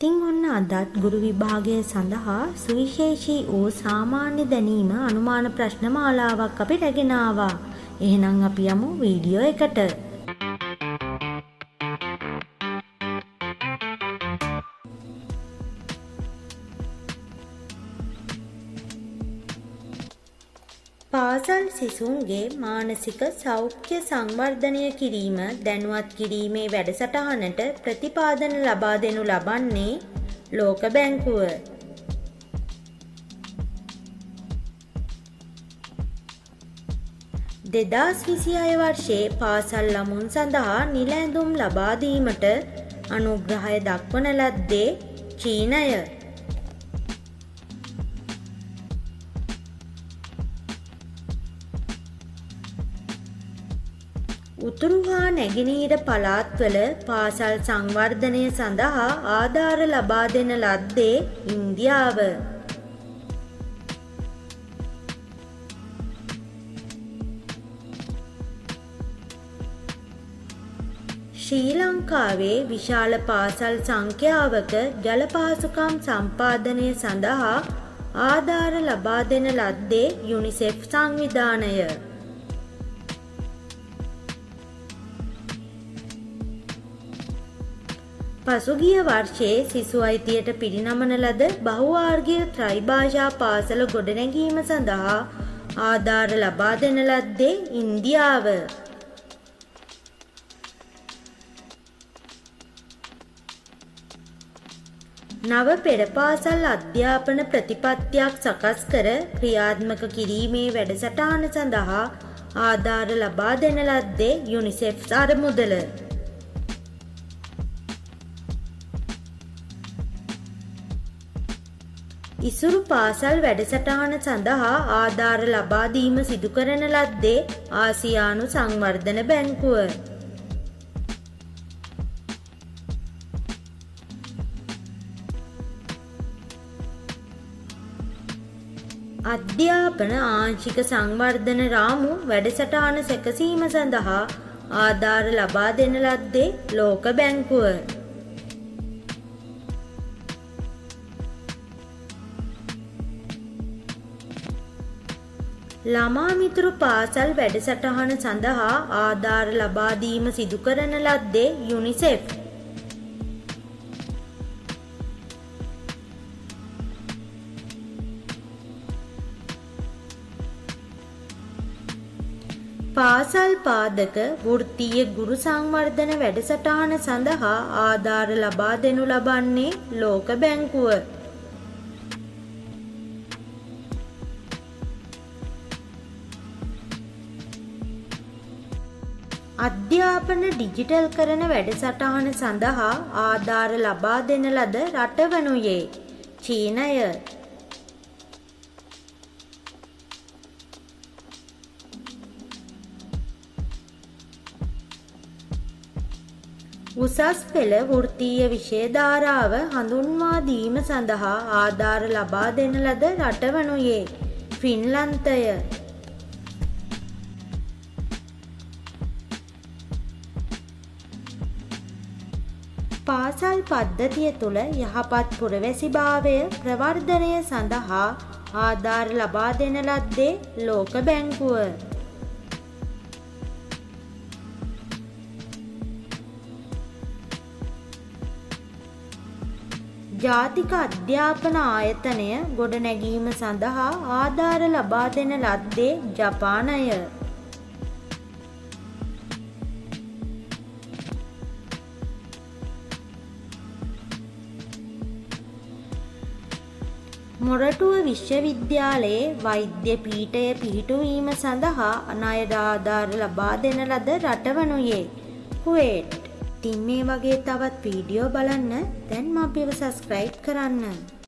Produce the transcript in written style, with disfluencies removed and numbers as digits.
ඉතින් ඔන්න අදත් ගුරු විභාගය සඳහා සුවිශේෂී වූ සාමාන්‍ය දැනීම අනුමාන ප්‍රශ්න මාලාවක් අපි රැගෙන ආවා. එහෙනම් අපි යමු වීඩියෝ එකට. පාසල් සිසුන්ගේ මානසික සෞඛ්‍ය සංවර්ධනය කිරීම දැනුවත් කිරීමේ වැඩසටහනට ප්‍රතිපාදන ලබා දෙනු ලබන්නේ ලෝක බැංකුව. 2026 වර්ෂයේ පාසල් ළමුන් සඳහා නිල ඇඳුම් ලබා දීමට අනුග්‍රහය දක්වන ලද්දේ චීනය. උතුරු හා නැගෙනහිර පළාත්වල පාසල් සංවර්ධනය සඳහා ආධාර ලබා දෙන ලද්දේ ඉන්දියාව. ශ්‍රී ලංකාවේ විශාල පාසල් සංඛ්‍යාවක ජල පහසුකම් සම්පාදනය සඳහා ආධාර ලබා දෙන ලද්දේ යුනිසෙෆ් සංවිධානය. පසුගිය වර්ෂයේ සිසු අයිතියට පිරිනමන ලද බහුවාර්ගික ත්‍රිභාෂා පාසල ගොඩනැගීම සඳහා ආධාර ලබා දෙන ලද්දේ ඉන්දියාව. නව පෙර පාසල් අධ්‍යාපන ප්‍රතිපත්තියක් සකස් කර ක්‍රියාත්මක කිරීමේ වැඩසටහන සඳහා ආධාර ලබා දෙන ලද්දේ යුනිසෙෆ් අරමුදල. ඉසුරු පාසල් වැඩසටහන සඳහා ආධාර ලබා දීම සිදු කරන ලද්දේ ආසියානු සංවර්ධන බැංකුව. අධ්‍යාපන ආංශික සංවර්ධන රාමු වැඩසටහන සැකසීම සඳහා ආධාර ලබා දෙන ලද්දේ ලෝක බැංකුව. ළමා මිතුරු පාසල් වැඩසටහන සඳහා ආධාර ලබා දීම සිදු කරන ලද්දේ යුනිසෙෆ්. පාසල් පාදක වෘත්තීය ගුරු සංවර්ධන වැඩසටහන සඳහා ආධාර ලබා දෙනු ලබන්නේ ලෝක බැංකුව. අධ්‍යාපන ඩිජිටල් කරන වැඩසටහන සඳහා ආධාර ලබා දෙන ලද රට වනුයේ චීනය. උසස් පෙළ වෘත්තීය විෂය ධාරාව හඳුන්වා දීම සඳහා ආධාර ලබා දෙන ලද රට වනුයේ ෆින්ලන්තය. පාසල් පද්ධතිය තුළ යහපත් පුරවැසිභාවය ප්‍රවර්ධනය සඳහා ආධාර ලබා දෙන ලද්දේ ලෝක බැංකුව. ජාතික අධ්‍යාපන ආයතනය ගොඩනැගීම සඳහා ආධාර ලබා දෙන ලද්දේ ජපානය. මොරටුව විශ්වවිද්‍යාලයේ වෛද්‍ය පීඨය පිහිටුවීම සඳහා ණය ආධාර ලබා දෙන ලද රට වනුයේ කුවේට්. ඉතින් මේ වගේ තවත් වීඩියෝ බලන්න දැන්ම අපිව සබ්ස්ක්‍රයිබ් කරන්න.